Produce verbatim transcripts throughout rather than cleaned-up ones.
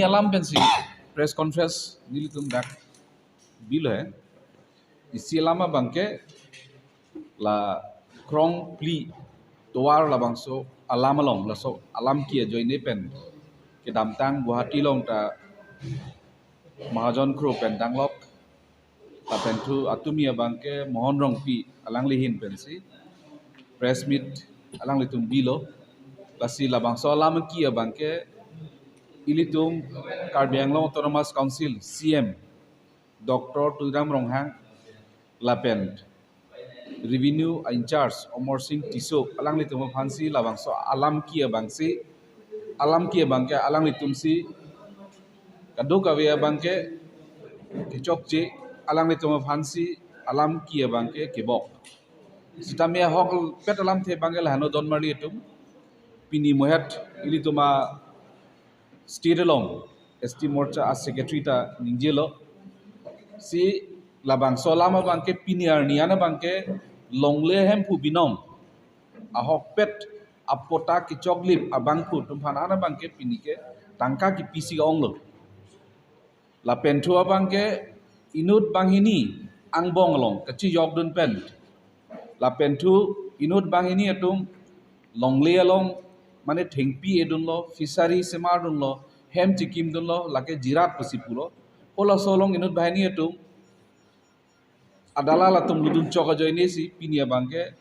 Alam pensi press conference nelitum dak bilo he. Isi alam abangke la krong phli tovar labangso alam along, laso alam ki ajoine pen kedamtang Guwahati along ta Mahajon Kro pen danglok, lapen thu atumi abangke Mohan Rongpi alangli ahin pensi press meet alanglitum bilo. Lasi labangso alam ki abangke ilitum Karbi Anglong Autonomous Council C M Doctor Tuliram Ronghang lapen Revenue in-charge Amarsing Tisso alanglitum aphansi labangso alam ki abangsi, alam ki abangke alanglitumsi kadokave abangke kechokche, alanglitum aphansi alam ki abangke kebok. Sitame ahokpet alamthe abangke lahano don marli atum. Pini mohet ilitum a state along S T Morcha a secretary ta ningjelo. Si labangso alam abangke pini arni an abangke longle Hemphu binong ahokpet apota kechoklip abangphu atum aphan an abangke pini ke tangka kipisi onglo. Lapen thu abangke inut banghini angbong along kachijokdun pen, lapen thu inut banghini atum longle along mane thengpi edunlo, fishery semardunlo, hem chikimdunlo, lake jirat pusi pulo. Halaso along inut banghini atum adalal atum lutdun chok ajoine si pini abangke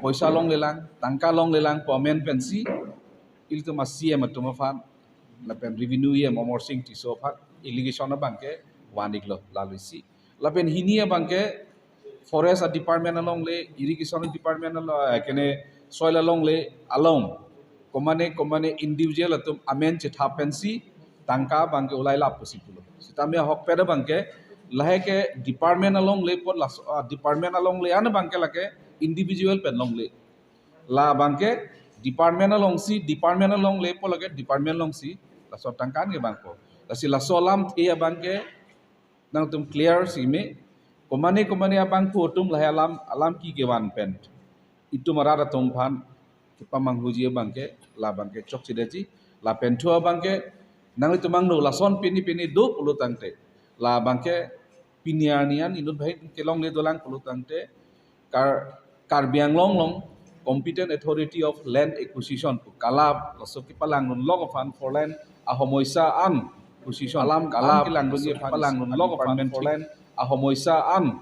poisa longlelang, tangka longlelang pu amen pensi ilitum a C M atum aphan lapen Revenue E M Amarsing Tisso aphan allegation abangke van-iklo lalo isi. Lapen hini abangke forest a department alongle, irrigation department along, eh, kene soil alongle along komane komane individual atum amen chethap pensi tangka abangke ulailap pusi pulo. Sitame ahokpet abangke lahai ke department alongle apot laso, ah, department alongle an abangke lake individual pen longle. La abangke department alongsi, department alongle apot lake department alongsi laso tangka an kevangpo. Lasi laso alamthe abangke nangtum clear si me, komane komane abangphu atum lahai alam, alam ki kevan pen itum arat atum aphan kepamanghuji abangke, la abangke chokchedetji. Lapen thu abangke nanglitum angno lason pini pini do pulo tangte, la abangke pini arni an inut banghini kelongle dolang pulo tangte, Kar-, Karbi Anglong along Competent Authority of Land Acquisition pu KALA laso kepalangdun lok aphan four lane ahomoisa an acquisition alam, KALA an kelangdunji aphan palangdun lok aphan four lane ahomoisa an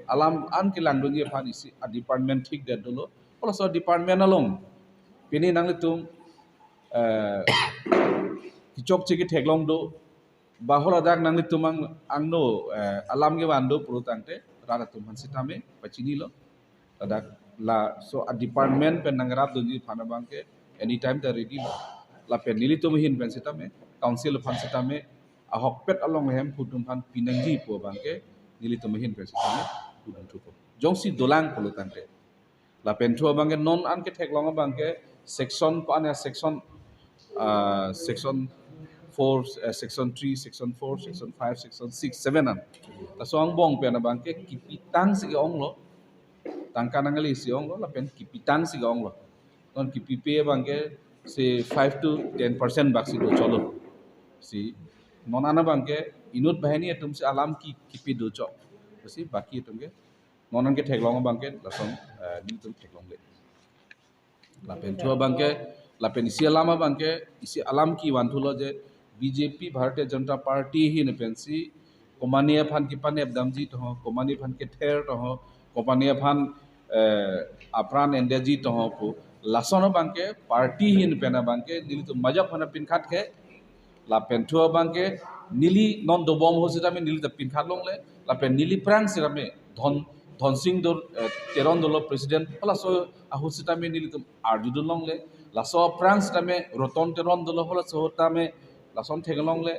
alam an kelangdunji aphan isi a department thikdet dolo. Halaso department along pini nanglitum, eh, kechokche ketheklong do, ba haladak nanglitum ang, angno, eh, alam kevan do pulo tangte rat atum aphan sitame pachinilo. Ladak laso a department pen nangrapdunji aphan abangke anytime ta ready lo. Lapen nelitum ahin pen sitame, council aphan sitame ahokpet along Hemphu atum aphan pinangji pu abangke nelitum ahin pen sitame pudun thupo. Jongsi dolang pulo tangte. Lapen thu abangke non an ketheklong abangke section ko-an ya, section, ah, section four, eh, section three, section four, section five, section six, seven an. Laso angbong pen abangke kipitang si ke-onglo, tangka nanglesi onglo, lapen kipitang si ke-onglo. Non kipipe abangke si five to ten percent bak si dochotlo. Si non an abangke inut banghini atum si alam ki kipi dochot. Si baki atum ke non an ketheklong abangke lason, eh, nelitum theklongle. Lapen thu abangke, lapen isi alam abangke, isi alam ki vanthulo je B J P, Bharatiya Janata Party ahin pensi komane aphan kepanep damji toho, komane aphan kether toho, komane aphan, eh, apran endeji toho pu lason abangke party ahin pen abangke nelitum majak aphan pinkhat ke. Lapen thu abangke neli non dobom ahut sitame neli ta pinkhat longle. Lapen neli aphrang sitame Dhon, Dhonsing Dor, eh, Teron dolo president, halaso ahut sitame nelitum arjudun longle. Laso aphrang sitame Roton Teron dolo, halaso ahut tame lason theklongle.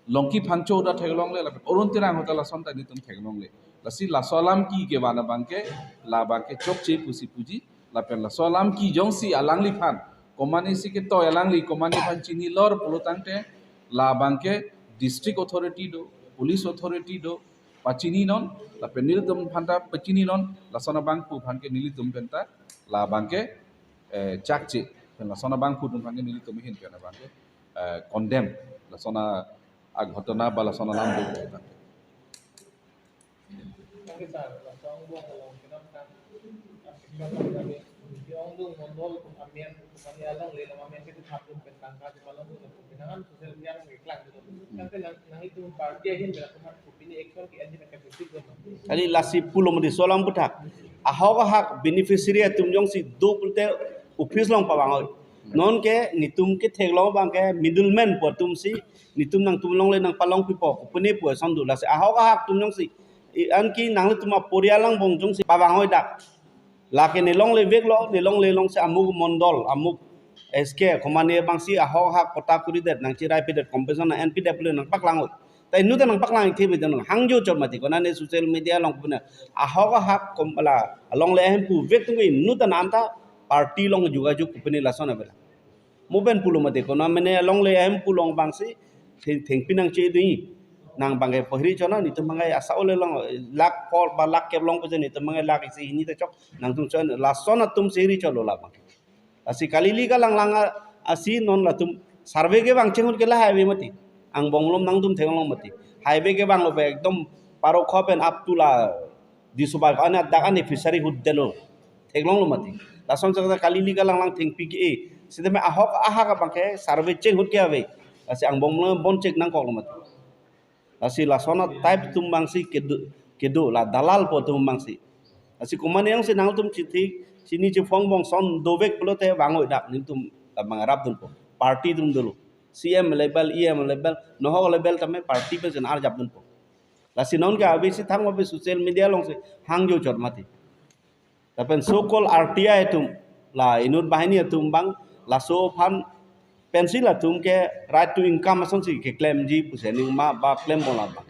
Longki Phangcho ta theklongle, lapen Arun Terang ahut ta lason ta nelitum theklongle. Lasi laso alam ki kevan abangke, la abangke chokche pusi puji. Lapen laso alam ki jongsi alangliphan komane si ketoi, alangli komane aphan chinilor pulo tangte, la abangke district authority do, police authority do, pachininon, lapen nelitum aphan ta pachininon, lason abangphu aphan ke nelitum pen ta la abangke, eh, chakche, pen lason abangphu atum aphan ke nelitum ahin pen abangke, eh, condemn Lason a, a ghotona ba lason alam do. Thank you, sir. Laso angbong along kedamtang, ah, kedamtang kami, di ongdung mondol kum amen, kum ani along le along amen ke thap tum pen tangka di palong tum pen nangan social media along iklang gitu. Tangke nang, nanglitum party ahin bela tum hat kopine action ke anti pen kapit tum. Kali lasi pulo mati, laso alam aphuthak. Ahok ahak beneficiary atum jongsi do pulote office along pavang oi. Non ke netum ketheklong abang ke middleman pu atum si netum nangtum longle nangpalong pipo, kopine pu ason do. Lasi ahok ahak atum jongsi, i, anke nanglitum aporial angbong jongsi pavang oi dak. Lake ne longle veklo, ne longle along si amuk mondol, amuk S K, komane abang si ahok ahak patta koridet, nangchirai pidet, compensation nang-en pidet pule nangpaklang oi. Ta inut ta nangpaklang ikthe bidang hangjo chot mati, konane social media along puna ahok ahak kom la alongle ahemphu vek tum inut ta nanta party along jogajog kopine lason abela. Mo pen pulo mati, konamene alongle ahemphu along abang si theng, thengpi nangchedun. Nang abang ke pahiri chona, netum abang ke asa ole along lakh kep ba lakh kep along pusi netum abang ke lakh isi hini ta chok, nangtum chon lason atum si hiri cholo la abang. Lasi Kalili Kalanglang a, asi non latum survey kevang chenghut ke lahai ave mati. Angbong malom nangtum theklong mati. Highway kevanglo be ekdom Parokhowa pen up to la Disobai ko-an adak ani fishery ahut detlo. Theklonglo mati. Lason sangta Kalili Kalanglang thengpi ke-e. Sitame ahok ahak abang ke survey chenghut ke ave. Lasi angbong malom bon chek nangkoklo mati. Lasi lason a-type atum abang si kedo, kedo la dalal pu atum abang si. Lasi komane jongsi nangtum chithi, chini chiphong bong ason dovek pulote vang oi dak netum labang rapdunpo. Party atum dolo. C M level, E M level, nohok level tame party pensi arjapdunpo. Lasi non ke ave si thang ave social media along si hangjo chot mati. Lapen so-called R T I atum, la inut banghini atum abang, laso aphan pensi latum ke right to income asonsi keklemji pusi aning ma ba klembom labang.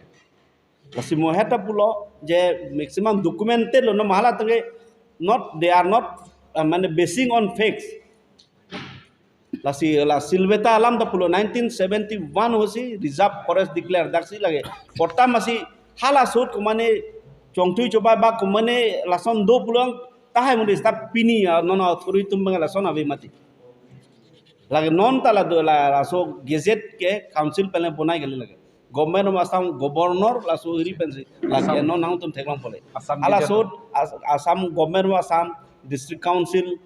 Lasi mo heta pulo je maximum documented lo, no mahala tangke not, they are not, uh, mane basing on facts. Lasi la Silveta alam ta pulo nineteen seventy-one ahut si reserve forest declare daksi lake. Patta masi hala ahut komane chongthui chobai ba komane lason do pulang tahai mundis ta pini ya non authority atum abang lason ave mati. Lake non ta la do la laso gazette ke council pen le bonai kali lake. Government of Assam governor laso iri pensi lake Assam. Non nangtum theklong pole. Assam hala gazette. Ahut As-, Assam government of Assam district council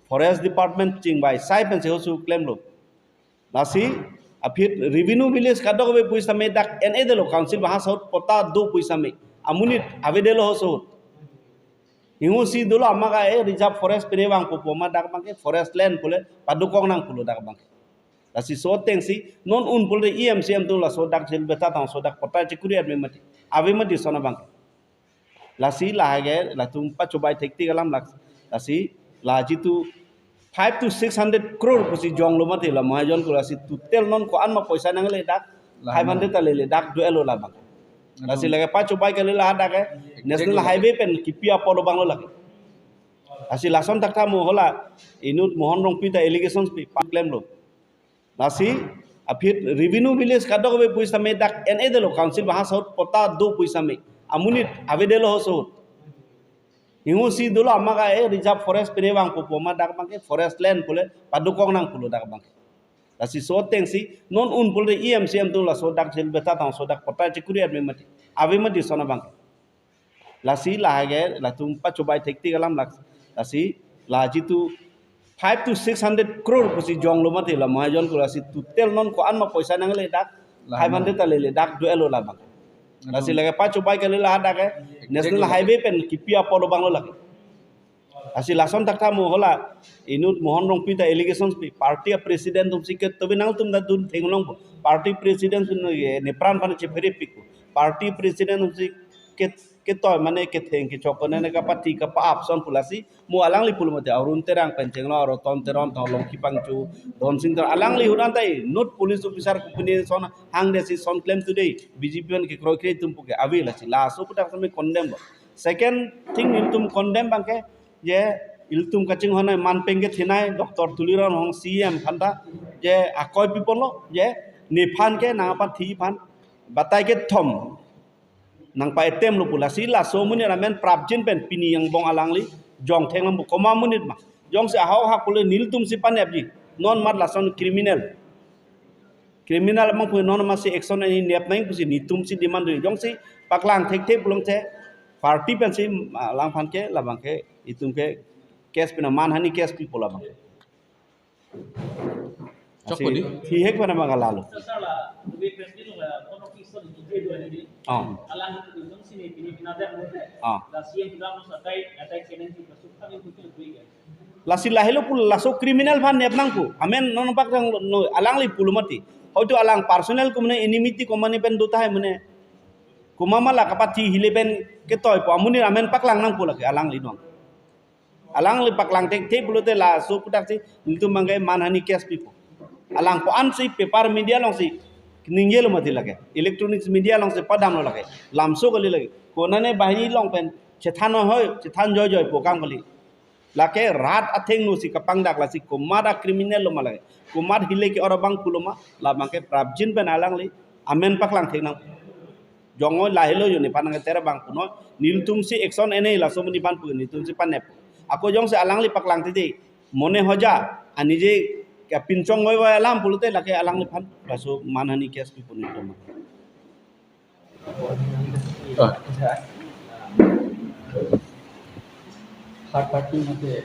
forest department chingbai sai pensi ahut si klemlo. Lasi aphi revenue village kadokave pusitame dak en-edetlo council bahas ahut patta do pusitame. Amonit avedetlo ahut si ahut. Hingu si dolo amat ke reserve forest pine vangpo pu amat dak abang ke forest land pule padokok nang pulo dak abang ke. Lasi so ateng si non un pule E M C M atum laso dak Silveta tang so dak patta chekuri ave mati. Ave mati lason abang ke. Lasi lahai ke latum pachobai thektik alam lak. Lasi la jitu five to six hundred crore pusi jonglo mati la mahajon ko, lasi total non ko-an ma poisa nangle dak, five hundred ta lele dak do-etlo labang. Lasi lake pachobai kali la dak ke National Highway pen kipi apor abang lo lake. Lasi lason thakthak mo hala inut Mohan Rongpi ta allegations pi paklemlo. Lasi aphi revenue village kadokave pusitame dak en-edetlo council bahas ahut patta do pusitame. Amonit avedetlo ahut si ahut. Hingu si dolo amat ke reserve forest pine vangpo pu amat dak abang ke forest land pule padokok nang pulo dak abang ke. Lasi so ateng si non un pule E M C M atum laso dak Silveta tang so dak patta chekuri ave mati. Ave mati lason abang ke. Lasi lahai ke latum pachobai thektik alam lak. Lasi la jitu five to six hundred crore pusi jonglo mati la mahajon ko, lasi total non ko-an ma poisa nangle dak, five hundred ta lele dak do-etlo labang. Lasi lake pachobai kali la dak ke National Highway pen kipi apor abang lo lake. Lasi lason thakthak mo hala inut Mohan Rongpi ta allegations pi party a president atum si ke tobi nangtum ta dun theklongpo. Party president atum ne nepran aphan chephere pikpo. Party president atum si ke, ketoi mane ketheng kechok konane kapati kapa-ap ason pu, lasi mo alangli pulo mati Arun Terang pen chenglong, Roton Teron, Tolong Kipangchu, Don Sing Teron, alangli ahut an ta inut police officer kopine ason hangdetsi ason klem today B J P pen kekroikre atum pu ke ave, lasi laso aphuthak sami condemn lo. Second thing nelitum condemn abang ke je ilitum kachinghon aman pen kethenei Doctor Tuliram Ronghang C E M aphan ta je akoi piponlo je nephan ke nangpathe aphan batai kethom nangpa-attempt lo pu, lasi laso amonit amen prapjin pen pini angbong alangli jong theklongpo, komat amonit ma. Jongsi ahok ahak pule nelitum si panepji. Non mat lason criminal. Criminal abang pu non masi action ani nep nang pusi netum si demand do, jongsi paklang thekthe pulote party pensi, ah, alangphan ke labang ke itum ke case pina manhani case pi pu labang ke. Chok asi pudi? Thihek pina mangala lo. Sir, sir, la, the way president la, one of his son, D J do ani. Oh. Alang itu dong sini, pini pina ada mo. Oh. La C M pina mo satai, atai challenge itu, sukha ni kutu itu ya. Lasi lahelo pu laso criminal aphan nep nang pu. Amen non pak rang no alangli pulo mati. Hoito alang personal kumne enmity komatne pen do tahai mane. Komat ma la kapathi hile pen ketoi pu amonit amen paklang nang pu lake alangli non. Alangli paklang thekthe pulote laso aputhak si nelitum abang ke manhani case pipo. Alang ko-an si paper media along si ningjelo mati lake. Electronics media along si padamlo lake. Lamso kali lake. Konane banghini along pen chethan hoi, chethan joijoi pu akam kali. Lake rat athengno si kapangdak lasi komat a criminal lo ma lake. Komat hile ke ora abang pulo ma, labang ke prapjin pen alangli amen paklang thek nang. Jongoi lahelo jo nephan nang tera abang punoi, nelitum si action ene laso amonit aphan pu, nelitum si panep. Ako jongsi alangli paklang titi, mane hoja, ani je kapinchong goi goi alam pulote lake alangliphan laso manhani case pipo nelitum. Ah. Third party mate, eh,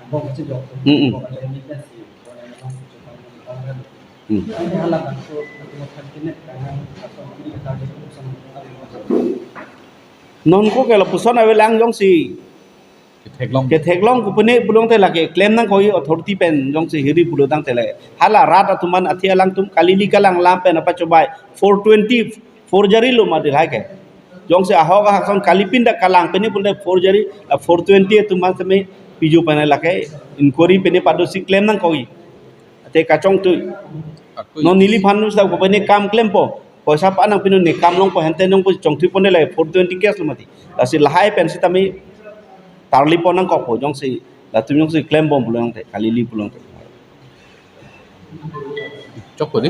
angbong kachejok. Mm, mm. Angbong kachejok ni kasi, Hmm. Ani hala bangso, atu mo thang kine kanang, atau ini kata dia, sama, sama. Non ko ke lapuson avelang jongsi ketheklong. Ketheklong kupune pulote lake claim nangkok authority pen jongsi hiri pulo tangte le. Hala rat atum aphan athi alangtum kalili kalang lam pen apa cobai four twenty forgery lo mati lahai ke. Jongsi ahok ahak ason kalipin dak kalang pene pulote forgery, ah, four twenty atum aphan seme piju pen lake inquiry pene pado si claim nangkok. Ate kachongtui. Akui. Non neliphan nu sa ko pene kam klempo. Poisa pa nangpinun ne kam longpo hente nongpo chongthui pon le four twenty case lo mati. Lasi lahai pen sitame tarlipon nangkokpo jongsi latum jongsi claim bom pulote kalili pulote. Chok pudi?